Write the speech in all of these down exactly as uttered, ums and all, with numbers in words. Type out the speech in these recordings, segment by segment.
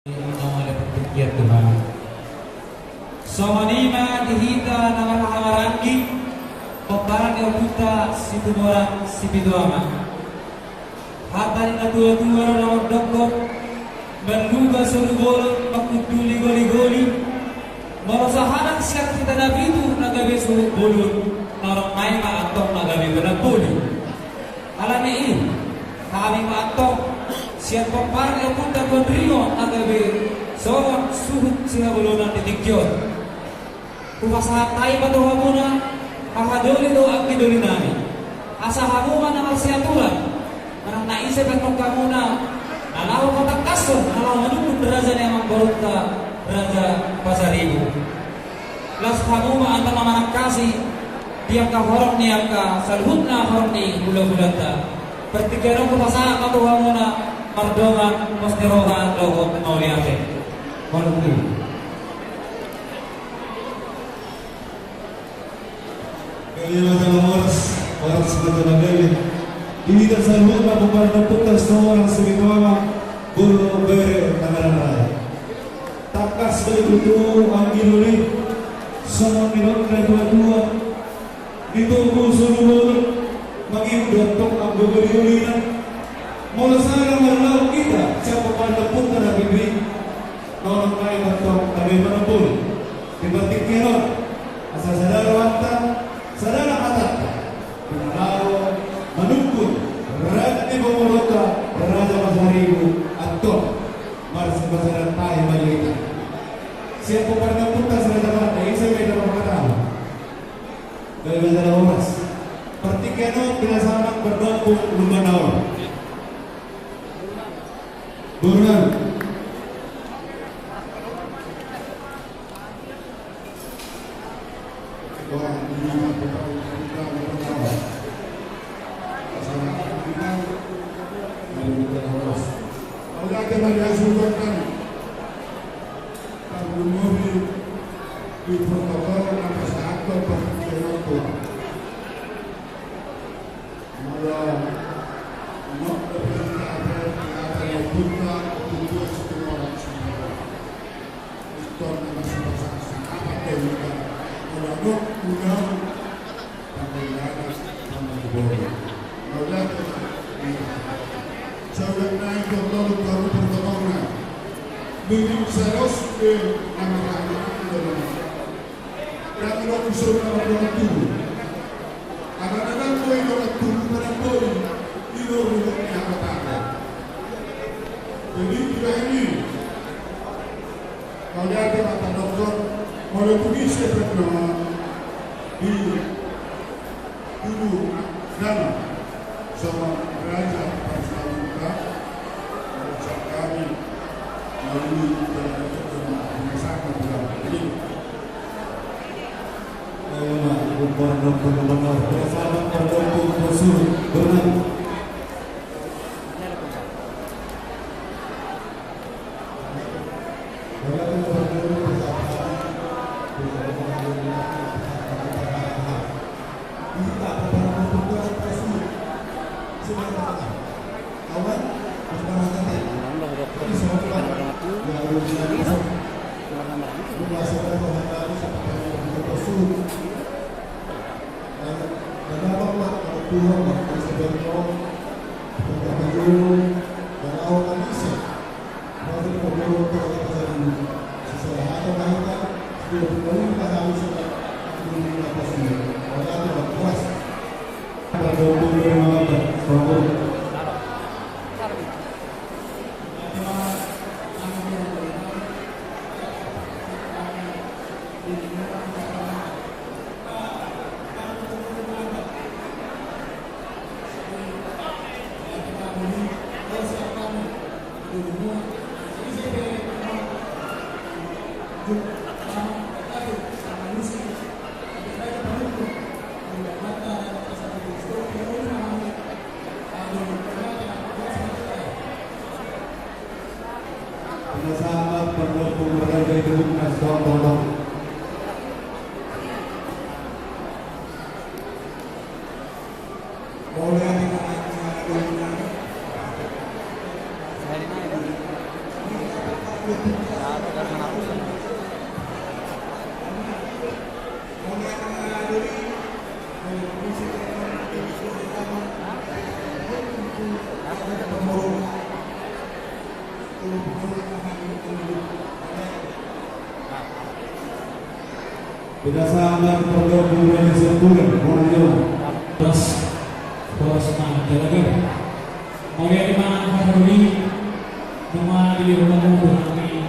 Songon i ma di hita na marhahamaranggi, pomparan ni ompunta Situmorang Sipitu Ama. Hata ni natuatua do na mandokkon: Manluga solu bolon, manghunduli goligoli. Molo sahalak sian hita na pitu na gabe suhut bolon, na adong nai ma antong na gabe panamboli. Alani i, hami ma antong sian pomparan ni ompunta Tuandringot na gabe songon suhut sihabolonan di tingki on, hupasahat hami ma tu hamuna, haha doli dohot anggi doli nami, asa hamu ma na marsiaturan manang na ise pe annon hamuna na laho patangkashon, na laho manungkun raja ni amangborunta, Raja Pasaribu. Laos hamu ma antong na manangkasi di angka horong ni angka saluhutna horong ni hulahulanta. Partingkian on hupasahat ma tu hamuna mardongan pos ni roha dohot mauliate. Mauliate. Gabe ma jala horas, horas ma jala gabe. Di hita saluhutna pomparan ni ompunta Situmorang Sipitu Ama, Boru Bere Tangerang Raya. Tangkas do i tutu anggi doli, songon nidok ni natuatua: Nitogu solu bolon, mangihut do antong anggo goligolinami. Molo sada marlaok hita sian pomparan ni ompunta na pitu i, na adong nai ma antong na gabe panamboli. Di partingkian on, asa sada rohanta, sada hatanta, di na laho manungkun raja ni amangborunta, Raja Pasaribu, antong marsipasahat tahi ma di hita. Sian pomparan ni ompunta si Raja Marta, ise ma i na manghatahon? Gabe ma jala horas. Partingkian on pinasahat ma pardompung lumban na on. Boru nami. Mauliate ma di hasuhuton nami. Tarlumobi di protokol na pasahathon partingkian on tu. Molo nunga dope hita, hata ni ompunta, ompunta Situmorang Sipitu Ama. Istor na masuk pasahat sangapa teh hita. Molo nunga undang. Saulang nai tongtong baru pertolongan. Minim saros ke nama nama nama. Yang lo kusur nama nama tubuh. Anak-anak kau itu orang tubuh pada kau ini. Ini rumah yang apa? Jadi kita ini Mauliate ma tadokkon, molo tung ise pe na di tudu dana songon raja parsaluta, raja kami, lalu dalam itu dalam pengesahan dalam ini. Ayo ma, umpan dompung, umpan dompung, umpan dompung, umpan dompung, umpan dompung. Pinasahat ma pardompung marga Gaidung, na so tolong. Tidak sabar berdoa kemudian sempurna, mau nanya. Terus, terus, nah, jaga. Mauliate ma haha doli, nunga dilehon hamu tu hami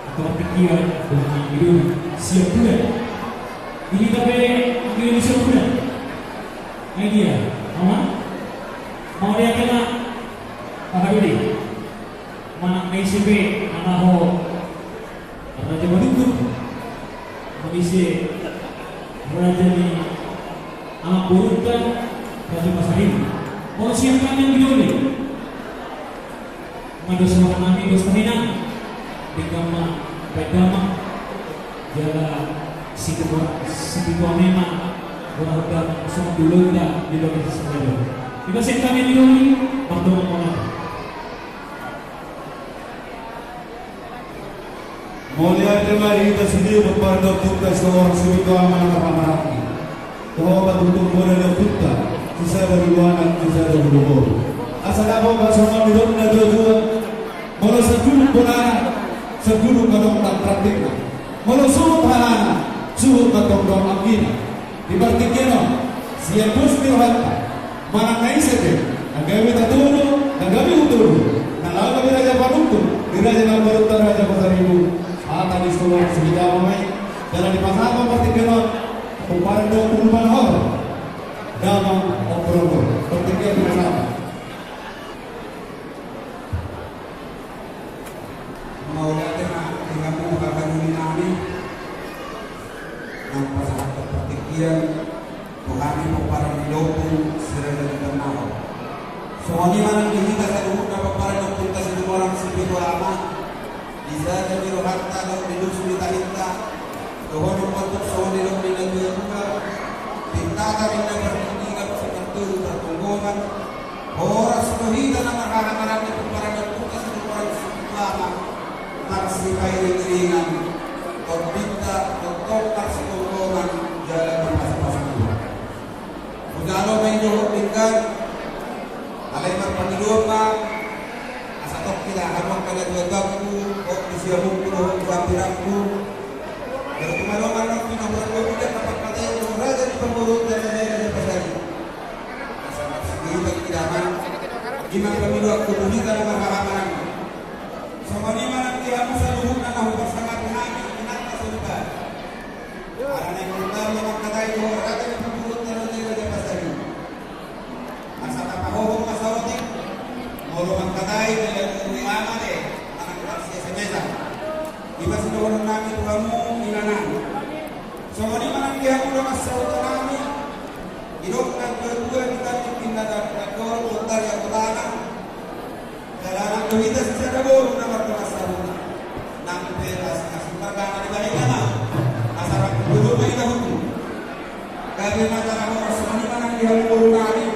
angka partingkian dohot angka doli siap bulan. Ini tape angka doli siap bulan. Nah, dia, ama. Mauliate ma haha doli. Manang na ise pe, na laho Raja Madukut, manang ise raja ni anak borunta, Raja Pasaribu. Molo sian hami angka doli, ma dos roha nami, dos tahi nami, denggan ma baen damang, jala sipitu, sipitu ama i ma, borhat damang songon dulanta di bagasan sadari on. Iba sian hami angka doli, mardongan ma hami. Mauliate ma di hita sude pomparan ni ompunta Situmorang Sipitu Ama na marhahamaranggi. Tu ho patutung bona ni ompunta, sisada ulu anak, sisada ulu boru. Asa dapot ma songon nidok ni natuatua, molo sanduduk bolana, sanduduk ma tong tangkraktikna. Molo suhut halana, suhut ma tong dong anggina. Di partingkian on, sian pos ni rohanta, manang na ise pe, na gabe tatudu, na gabe hutudu, na laho gabe raja panungkun di raja ni anak borunta Raja Pasaribu, hata ni Situmorang Sipitu Ama i, jala dipasahat ma partingkian on, pomparan ni ompu na panahor, damang ompu na panahor, partingkian dipasahat. Mauliate ma di hamu haha doli nami, naung pasahathon partingkian tu hami pomparan ni ompu si Raja ni Panahor. Songon i ma nang di hita saluhutna pomparan ni ompunta Situmorang Sipitu Ama, di sada ni rohanta dohot di dos ni tahinta, dohonon ma tuk songon nidok ni natuatua, pinta tarinna partingkian, sian tolu partonggongan, horas do hita na marhahamaranggi pomparan ni ompunta Situmorang Sipitu Ama, marsipairingiringan, tondinta tongtong marsitonggongan, jala marpasupasu. Hujalo ma i dohot denggan, alai marpangidoan ma, asa tongkin da hamu angka natuatuangku, dohot di siamunku, dohot di hambirangku. Jala tumandangkon ma na hurang lobi da papatai dohot raja ni pamoruon, raja, raja Pasaribu. Asa marsipairingiringan, i ma pangidoanku tu hita na marhahamaranggi. Songon i ma nang di hamu saluhutna na huparsangapi hami, inanta soripada. Alana i molo taula mangkatai dohot raja ni pamoruonta, raja, raja Pasaribu, asa tapahohom ma saotik, molo mangkatai di lagu ni ama de, manang marsiasemesan. I ma sidohonon nami tu hamu inanami. Songon i ma nang di hamu dongan sahuta nami, didok natuatua, di tandok inna dapot na dol, bontar ia kotana. Jala nang do hita sisada boru na mardongan sahuta. Nang pe asing-asing margana di bahenna ma. Asa rap tu dolok ma hita hutu. Gabe ma jala horas, songon i ma nang di hamu boru nami.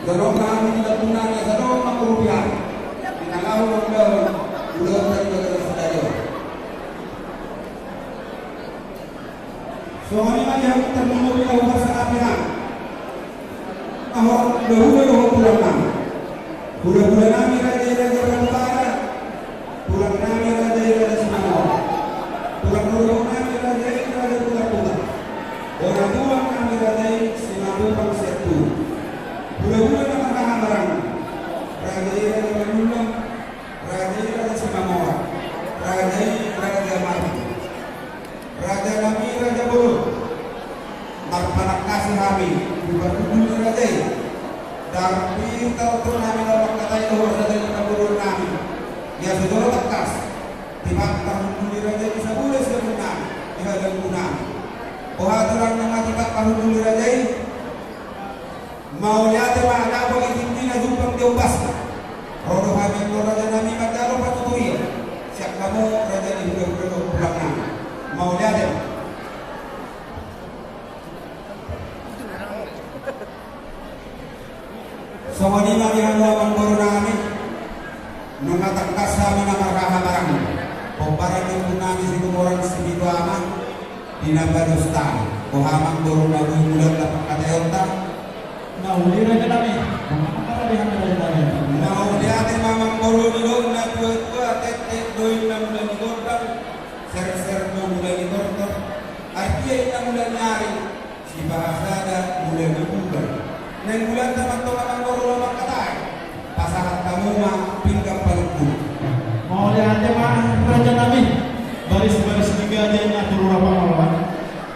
Jalo ma hami di lambung nami asa adong ma harupian. Di na laho mangulahon ulaonta di bagasan sadari on. Songon i ma di hamu tarlumobi na huparsangapi nang. Aha, hulahula dohot tulang nami. Hulahula nami raja i Raja Batu Bara. Tulang nami raja i Raja Simamora. Tulang rorobot nami raja i Raja Putarputar. Bona tulang nami raja i Simatupang Sianturu. Hulahula na marhahamaranggi. Raja i Raja Manullang. Raja i Raja Simamora. Raja i Raja Marbu. Raja nami Raja Bolon, marpanangkasi hami tu parhundul ni raja i. Ndang pintor tu nami laho mangkatai dohot raja ni pamoruon nami. Ia so jolo tangkas tipak parhundul ni raja i, sabole siamun nami di hadamuon nami. Boha tulang, nunga tipak parhundul ni raja i? Mauliate ma, dapot i tingki na jumpang di ombasna. Ro do hami tu raja nami manjalo patutuion sian hamu raja ni hulahula dohot tulang nami. Mauliate ma. Songon i ma di hamu amang boru nami. Nunga tangkas hami na marhaha Di na pados tahi, boha amangboru na boi mulak na pangkataionta? Na uli raja nami, mangkatahon di hami raja nami. Mauliate ma amangboru, didok na tuatua, tektek do inna mula ni gondang, serser do mula ni tortor, artia inna mula ni ari, sipahasada mula ni bulan. Naeng mulanta ma antong amangboru laho mangkatai. Pasahat hamu ma pinggan panungkunan. Mauliate ma raja nami, baris-baris ni gaja na tu rura pangoloan.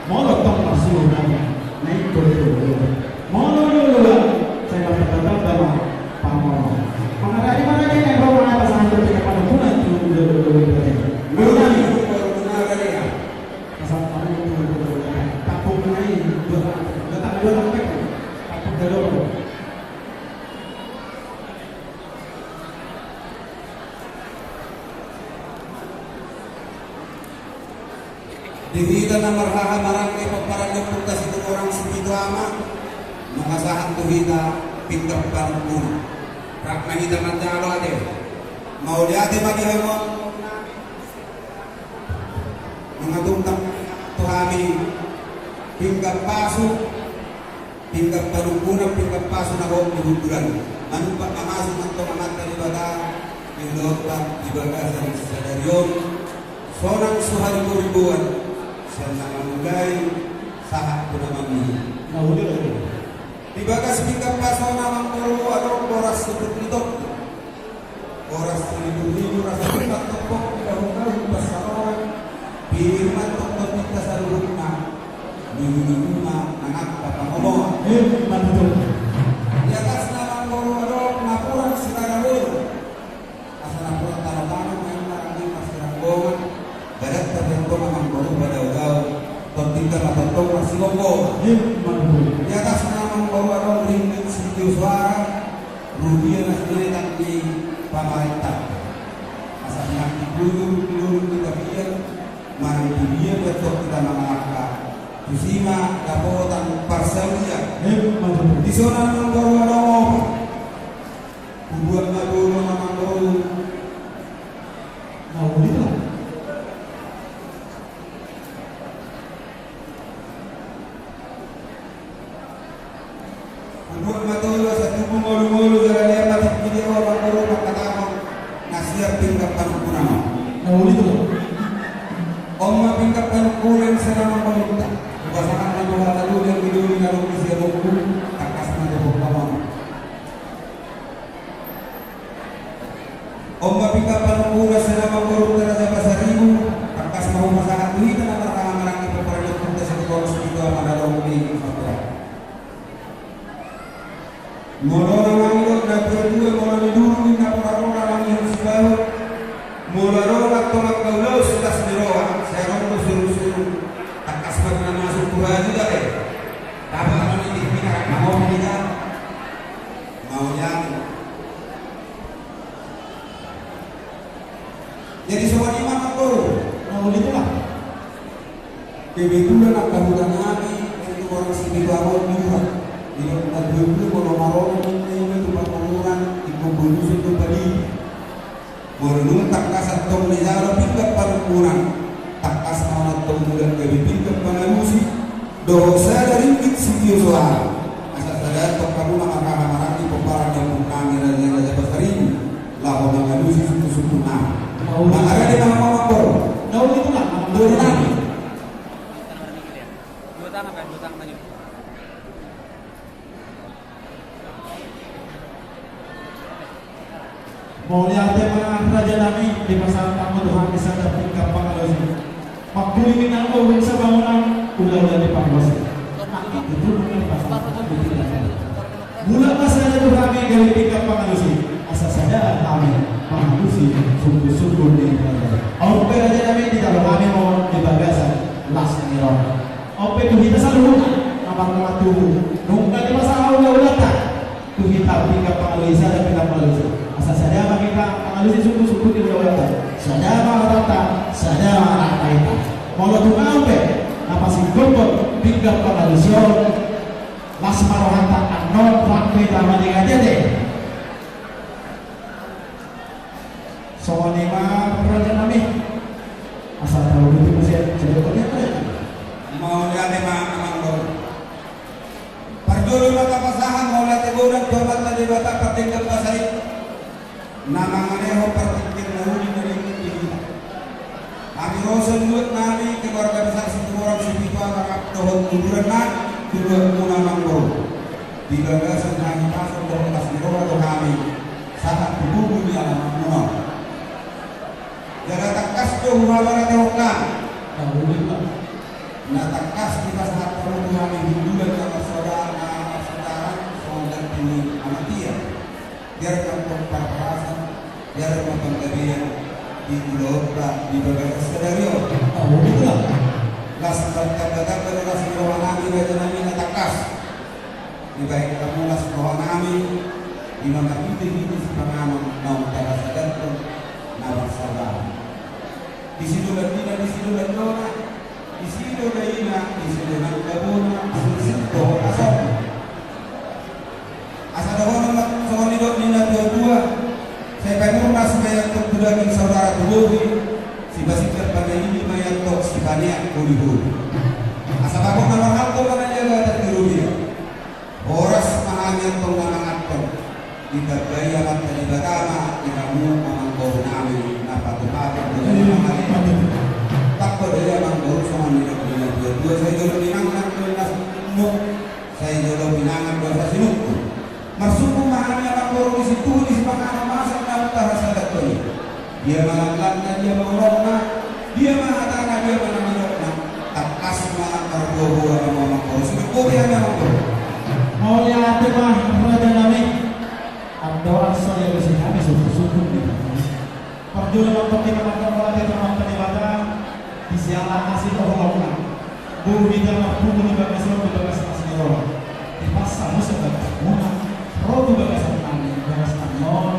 Molo tong marsuhut nami, na ingkon tu rura. Molo luluan, sai martamba-tamba ma pangoloan. Mangaradi ma raja nami, ro ma pasahat pinggan panungkunan tu rura. Mauliate ma raja nami. Pasahat hamu tu rura. Tapuk na i, dua, dua tang, dua tang pek. Tapuk gador. Di hita na marhaha maranggi pomparan ni ompunta Situmorang Sipitu Ama, nunga sahat tu hita pinggan panungkunan. Rap ma hita manjalo ate. Mauliate ma di hamu. Nunga tung tangkas tu hami pinggan pasu, pinggan panungkunan, pinggan pasu na hot di hundulan. Manumpak ma pasu ma antong Amanta Debata, di hulaonta di bagasan sadari on, sonang so hariboriboan, sian na mamulai sahat tu na mamihut. Na uli raja. Di bagas pinggan pasu on amangboru adong boras sutut ni toktu. Boras sitolilu, boras sitopot, di dahu-dahu pansalongan, pir ma antong tondinta saluhutna, di nunga-nunga nang angka pangomoan. Eh, manjujung. Di atasna amangboru adong napuran sirara boru. Asa napuran tano-tano ma inna ranggi parsiranggongan. Badan tano-tano amangboru badau-dau. Tondinta ma tongtong marsigomgoman. Eh, manjujung. Di atasna amangboru adong ringgit sitio soara. Rupiah na sinetan ni pamarenta. Asa pinangki bujur di lorong kita biar, mari di biar betok kita mangalangka. Tusi ma dapotan parsaulian. Di sona amangboru adong opat. Hubuat ma dulu amangboru. Mau gitu lah. Hubuat ma tolu asa tubu ngolu-ngolu jala dia ma tingki dia orang baru mangkatahon na siap pinggan panungkunan. Na uli tu. On ma pinggan panungkunan selama pembuka. Hupasahat ma tu hata dulu yang didoli na dong di siap buku. Tangkas ma tu pembangun. On ma pinggan panungkunan selama pembuka Raja Pasaribu. Tangkas ma hupasahat tu hita na marhaha maranggi pomparan ni ompunta Situmorang Sipitu Ama na dong di Papua. Molo na mangidok na tua-tua, molo ni duru ni na pora-pora mangihut sibahut. Molo adong antong angka ulaon silas ni roha, sai adong do suru-suru. Tangkas ma na masuk tu raja da be. Dapot ma ni di pina rap mangopi di da. Mau yang. Jadi songon i ma amangboru. Mau di tengah. Kebetulan angka huta nami, Situmorang Sipitu Ama on di Urak. Di na dua pulu molo marolo ninna i ma tu Pamoruan, ingkon boi nusu tu padi. Molo dung tangkas antong dijalo pinggan panungkunan, tangkas ma on antong mulak gabe pinggan pangalusi, dohot sada ringgit sitio soara. Asa sada antong hamu na marhaha maranggi pomparan ni ompung nami Raja Raja Pasaribu, laho mangalusi suku-suku nami. Mangarade ma hamu amangboru. Dua nami. Dua tangan kan, dua tangan maju. Mauliate ma raja nami, dipasahat hamu tu hami sada pinggan pangalusi. Mangkulingi nang ogung sabangunan, ula-ula ni pangalusi. Nang itu pun dipasahat hamu tu hami. Mulak ma sada tu hami gabe pinggan pangalusi. Asa sada hami pangalusi sungkun-sungkun ni raja. Aut pe raja nami dijalo hami ma on di bagasan las ni roha. On pe tu hita saluhutna na marnama tubu. Nunga dipasahat ula-ulanta tu hita pinggan pangalusi, sada pinggan pangalusi. Asa sada ma hita pangalusi sungkun-sungkun ni ula-ulanta. Sada ma hatanta, sada ma rohanta hita. Molo tung ahu pe na pasingkophon pinggan pangalusi on, las ma rohanta annon rap hita maningati ate. Songon i ma raja nami. Asa tahu betul siap jadi kau dia. Sahat nami keluarga besar Situmorang Sipitu Anak dohot uduranna, tubuan muna amangboru. Di bagasan hahipason dohot las ni roha do hami sahat tu boru ni alaman muna. Jala tangkas do huhabaritahon hami. Na tangkas dipasahat hamu tu hami hundulan na marsaudara, na marsaudara, songon ganti ni amatia. Biar ma tong parhorasan, biar ma tong panggabean di ulaonta di bagasan sadari on. Las martamba-tamba do las ni roha nami, raja nami, na tangkas. Dibahen hamu las roha nami, ima marhite-hite sipanganon naung tahasadahon na marsaudara. Disi do landina, disi do landona, disi do daina, disi do nang babona, suksuk dohot asomna. Asa dohonon ma songon nidok ni na tua-tua: Sai panurnas ma i antong tu daging, saudara tu bohi, sipasingkat panahili ma i antong sipaneang holi-holi. Asa bagot na marhalto ma na niagatan di rubia. Horas ma hami antong na manganhon, ditambai Amanta Debata ma di hamu amangboru nami na patupahon dohonon nami. Tangkas do i amangboru, songon nidok ni na tua-tua: Sai jolo pinangan do i na sinungkun, sai jolo pinangan do asa sinungkun. Marsungkun ma hami amangboru di situhu ni sipanganon masak naung tahasadahon i. Dia ma langkatna, dia ma ulokna, dia ma hatana, dia ma na nidokna. Tangkas ma marboa-boa hamu amangboru. Sudah boa hami amangboru. Mauliate ma raja nami. Andorang so dialusi hami sungkun-sungkun di hami. Parjolo ma tong hita mandok mauliate tu Amanta Debata di siala asi dohot holongna. Boi hita marpungu di bagasan on, di bagasan las ni roha. Dipaksa muse bagas muna ro tu bagasan nami, bagas nami on.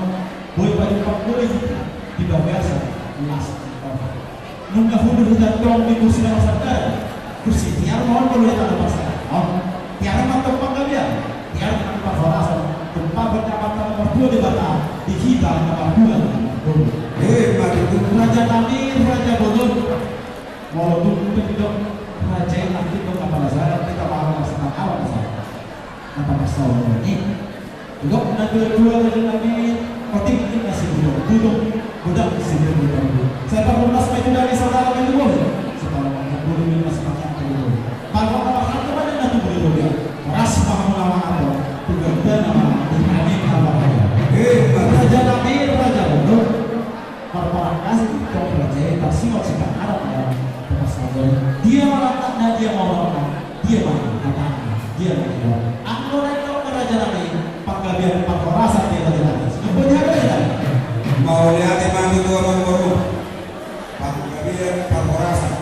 Boi pajumpang do hita di bagasan las ni roha. Nunga hundul hita tong di kursi na marsandalan, kursi tiar ma on, molo hita na marsandalan on. Tiar ma tong panggabean, tiar ma tong parhorasan, tumpahon ni Amanta na martua Debata di hita na marhula na marboru. Raja nami, raja bolon. Molo tung pe didok raja i, nangkin do na palajaran hita, molo na sipanganon asa na pamarsaulon i. Didok na tua-tua, raja nami, otik ni na sibuto-buto, godang ni sibuto-buto. Sai parhorasan ma i tu daging, saudara ma i tu bohi, sai parhorasan ma i tu daging, na sipanganon tu bohi. Parhorasan ma i tu daging, na tubu di rubia. Horas ma hamu na manganhon, tu gandana ma di hami na marhaha. Raja nami, raja bolon. Marparangkasi tong raja i, tarsingot sipanganon ma i. Dia ma langkatna, dia ma ulokna, dia ma hatana, dia ma nidokna. Anggo na nidok ma raja nami, panggabean parhorasan di raja nami. Mauliate ma tu amangboru. Panggabean parhorasan,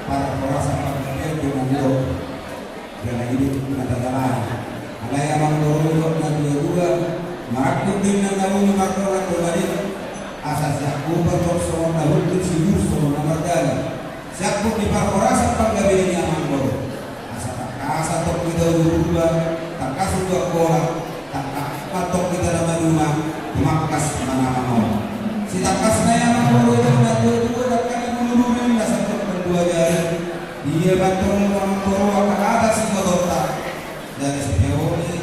parhorasan panggabean do na nidok. Jala i do na tajalang. Alai amangboru, didok na tua-tua: Marangkup do inna na buni, mardongan do na denggan. Asa siangkup antong songon na hundul, sibur songon na mardalan. Siangkup ni parhorasan panggabean i amangboru. Asa tangkas antong hita uju Purba, tangkas uju Angkola, tangkas ma antong hita na maduma, tumangkas ma na mangolu. Sitangkasna i amangboru, didok na tua-tua, dangka ni bulu duri na sandok pandua jari. Dia ma antong amangboru angka hata sibotonta. Jala sipeop ni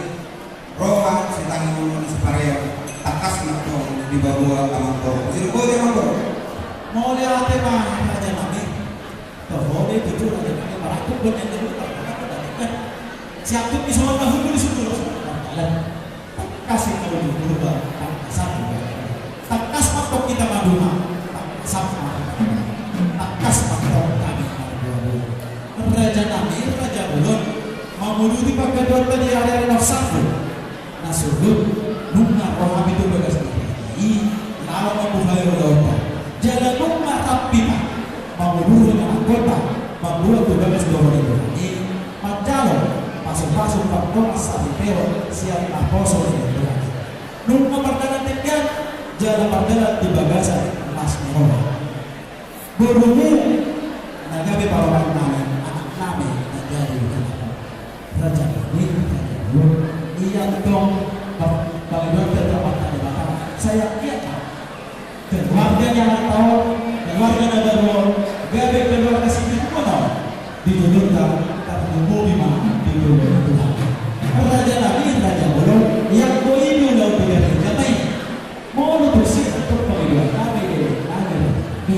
roha, sitangiang ni sipareon. Tangkas ma antong dipaboa amangboru. Sidung boti amangboru. Mauliate ma raja nami. Toho be tutu raja nami, marangkup do nian, marangkup do nian. Siangkup ni songon na hundul, sibur songon na mardalan. Tangkas hita uju Purba, tangkasan ma. Tangkas ma antong hita maduma, tangkasan ma. Tangkas ma antong hami marboa-boa. Raja nami, raja bolon, manguduti pangantuanta di ari-ari na salpu. Na surut, nunga ro hami tu bagas ni raja i, laho mambuhai ulaonta. Jala nunga rap hita manguduti anakkonta, mamboan tu bagas dohonon ni Tuhan i, manjalo pasu-pasu pardongansaripeon sian naposo ni Tuhan i. Nunga mardalan denggan, jala mardalan di bagasan las ni roha. Borumu na gabe parumaen nami, anak nami na jadi anak raja nami, raja nami. Ia antong pa-, pangidoan tu Amanta Debata, sai anggiat ma keluarga ni anakta on, keluarga na baru on, gabe keluarga sitiruon on. Di jolonta, tarlumobi ma di jolo ni Tuhan. Raja nami, raja bolon, ia anggo i do na umpidan ni jama i. Molo tusi antong pangidoan nami, nami, nami.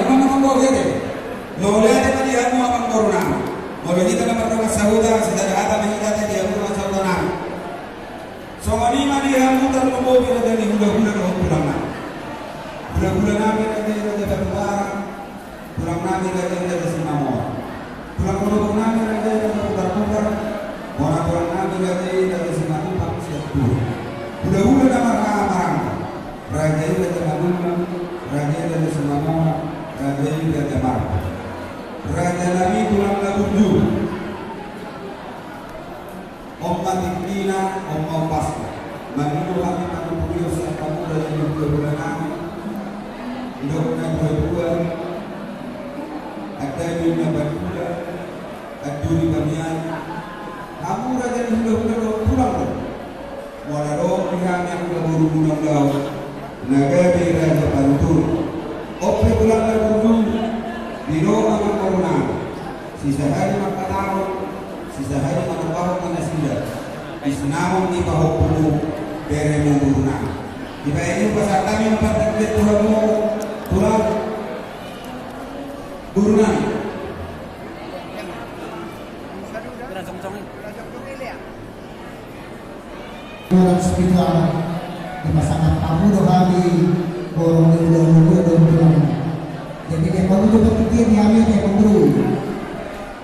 hamu ma manggohi ate. Mauliate ma di hamu amangboru nami. Molo hita na mardongan sahuta, sisada hata ma hita ate di hamu dongan sahuta nami. Songon Ima di hamu tarlumobi raja ni hulahula dohot tulang nami. Hulahula nami raja i Raja Batubara, tulang nami raja i Raja Simamora. Tulang rorobot nami raja i Raja Putarputar, bona tulang nami raja i Raja Simatupang Siantulang. Hulahula na marhaha maranggi, raja i Raja Manullang, raja i Raja Simamora, raja i Raja Marga. Raja nami tulang na burju. On ma tingkina, on ma umpasna. Mangido hami pangidoan sian hamu raja ni hulahula nami. Didok na tuatua, andai ninna pandula, anduri pamian. Hamu raja ni hulahula dohot tulang do. Molo adong di hami angka boru muna ulaon na gabe raja panutur. On pe tulang na burju, didok ma boru nami. Sisahali mangkatahon, sisahali manambahon ma nasida. Di sinamot ni pahompumu, beremu boru nami. Dibaen i hupasahat hami ma partingkian tu hamu tulang boru nami. Orang sekitar di masyarakat kamu do hami orang di ulu ulu do tulang. Jadi dia kamu tu berpikir di hami dia kamu.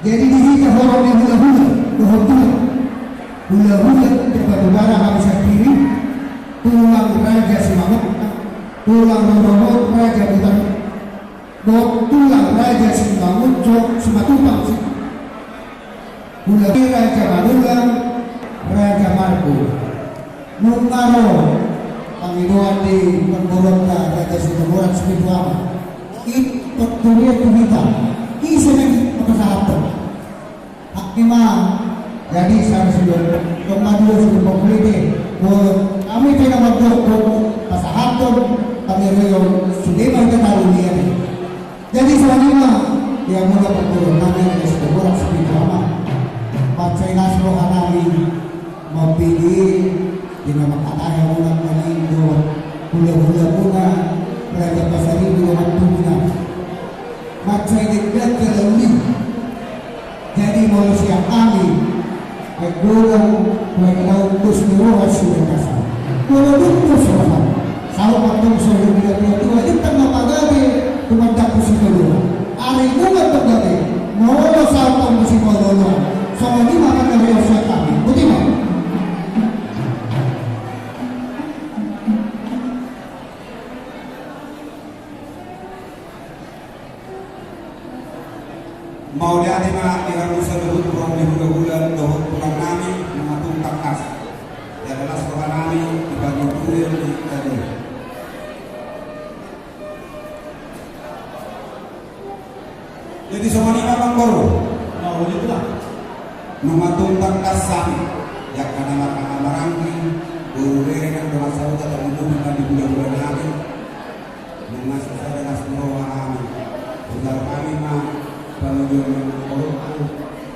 Jadi di hita orang di hula hula dohot tulang. Hula hula di Batubara hami sendiri. Tulang Raja Simangun, tulang Rorobot Raja Butar, dohot tulang Raja Simangun, Simatupang, Hula Raja Manullang, Raja Margo. Nunga ro pangidoan di panggoronta Raja Sitomoran Sipitu Ama. I perturian tu hita. Ise na i pasahaton. Hak ni ma. Jadi sara sidon. Tong madua sidon pokoli de. Bo kami pe na mandok pasahaton. Pangidoan sude ma hita tarulian. Jadi songon i ma, ia muna panggoronta Raja Sitomoran Sipitu Ama. Mansai las roha nami mambege, di na mangkatai muna mangido hula hula muna Raja Pasaribu dohot tubu nami. Mansai denggan jala uli. Jadi molo sian hami, baik bolong, baik laut, dos ni roha sudah kasar. Molo dung dos roha, saut ma tong so hula hula tua, lintang ma pagabe, tumandangkon sitoloan. Ari nunga tong gabe, molo saut tong sitoloan. Songon i ma pangidoan sian hami. Boti ma. Mauliate ma di hamu saluhut orang ni hula hula dohot tulang nami, nunga tung tangkas. Jala las roha nami di pangidoan ni tadi. Jadi songon i ma amangboru. Mauliate ma. Nunga tung tangkas hami. Angka na marhaha maranggi, boru bere nang dongan sahuta tarlumobi ma di hula hula nami. Nunga sisada las ni roha hami. Ujar hami ma pangidoan ni amangboru.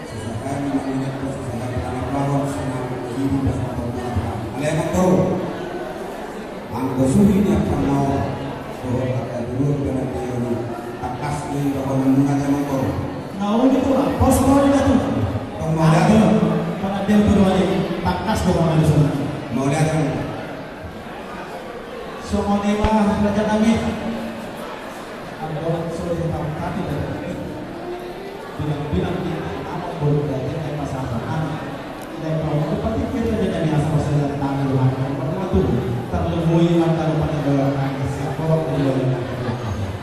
Sisahali mangido, sisahali manambahon, sinamot ni pahompu. Alai amangboru, anggo suhi ni amangboru dohot angka duluan panandaon i, tangkas do i dohonon muna, amangboru. Na uli tulang, pos ma uli na tulang. Tong mauliate. Panandaon tu dohonon i, tangkas do mangalusi. Mauliate. Songon i ma raja nami. Anggo so ditangkapi raja nami, bilang-bilang di amang boru raja nami, pasahaton nami. Dai pahompung patikir raja nami, asa pasahaton nami dohot amang boru. Tarlumobi ma talu pangidoan nami sian boru, tarlumobi ma.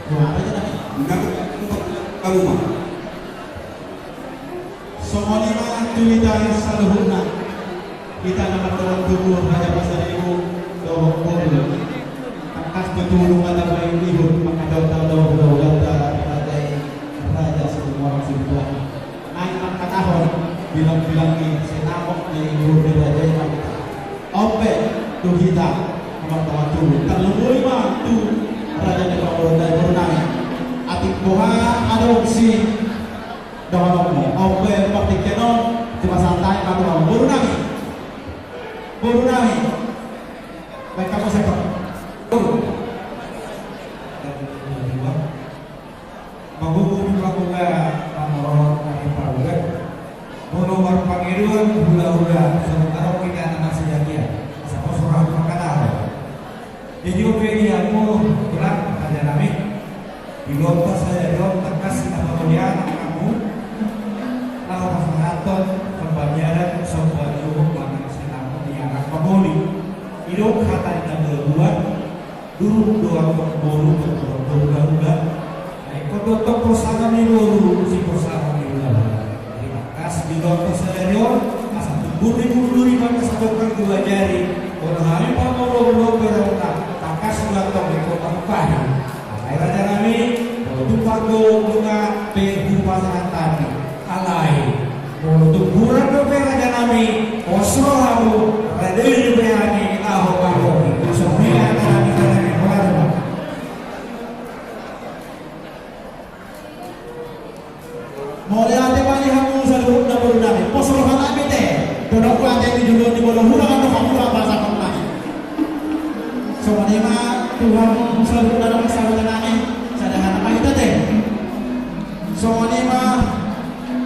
Dohot raja nami. Nang, kamu ma. Songon i ma tu hita saluhutna. Hita na mardongan tubu Raja Pasaribu dohot boru. Tangkas do tubu ma tabaen ihut mangkatai dohot hulahulanta raja i, Raja Sitomoran Sipitu Ama. Naeng mangkatahon bilang-bilang ni sinamot ni boru ni raja i ma hita. On pe tu hita na mardongan tubu. Tarlumobi ma tu raja ni pangoloi boru nami. Atik boha adong si dohononmu, on pe partingkian on, cuma santai ma tu boru nami. Boru nami. Baik, kamu sekot. Manghuhut ma hula, mangorot ma hula. Molo marpangidoan hulahula, songon adong hita na marsijakian. Asa pos roha. Pedi hamu, tulang, raja nami. Di loto sadari on tangkas na mangoli anak hamu. Laho pasahathon pambayaran somba ni uhum manang sinamot ni anak mangoli. Didok hata ni na baoa, durung do angka boru berboru garuda. Ai ingkon do tong porsangap ni boru, si porsangap ni hulahula. Jadi tangkas di loto sadari on, asa tumbur ni bulu duri, mangkasadongkan gula jari. Molo hami pangolomolom berona, tangkas do antong ingkon mangupahi. Alai raja nami, molo tung panggogo nunga pe hupasahat hami. Alai molo tung hurang dope raja nami, pos rohamu, rade dope hami laho panggogo. Songon i raja nami, raja nami, holan ma. Mauliate ma di hamu saluhutna boru nami, pos roha nami te. Donok ate di jolo ni boru, hurang do hamu, hurang pasahaton nami. Songon i ma tu hamu saluhutna dongan sahuta nami, sada hata ma hita te. Songon i ma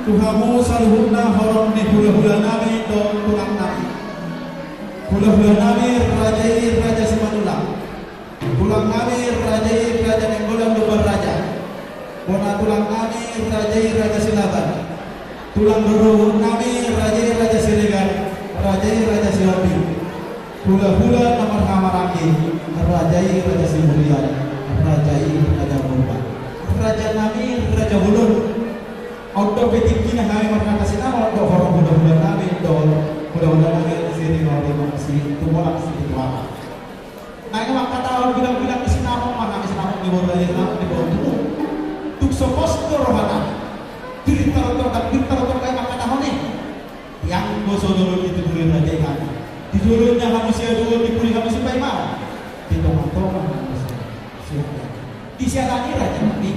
tu hamu saluhutna horong ni hulahula nami dohot tulang nami. Hulahula nami raja i Raja Simanullang. Tulang nami raja i Raja Nainggolan Lumban Raja. Bona tulang nami raja i Raja Silaban. Tulang rorobot nami raja i Raja Siregar, raja i Raja Sihombing. Hulahula na marhahamaranggi, raja i Raja Simulian, raja i Raja Purba. Raja nami raja bolon. On dope tingkina hami marhata sinamot dohot horong hulahula nami dohot hulahula nami Sirinorimang Situbolang Situanak. Naeng mangkatahon bilang-bilang ni sinamot, manang sinamot ni boru, sinamot ni boru tubu. Tung so pos do roha nami. Di rinta rotong, di rinta rotong nai mangkatahon i. Tiang do so jolo ni tutu ni raja i hami. Di jolo ni hamu siaduon, di pudi hamu sipaimaon. Di tonga-tonga hamu si, siaduon. Di siala ni raja nami,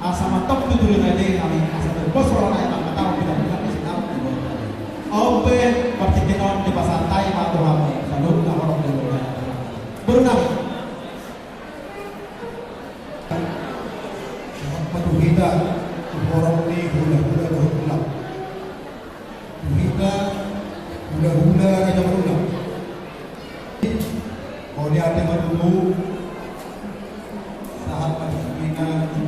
asa mantong tutu ni raja i hami, asa tung pos roha nami mangkatahon bilang-bilang ni sinamot ni boru nami. On pe partingkian on dipasahat hami ma tu hamu saluhutna horong ni hulahula nami. Boru nami. Sahat ma tu hita, tu horong ni hulahula dohot tulang. Tu hita, hulahula Raja Manullang. Mauliate ma tutu. Sahat ma tu hita, tu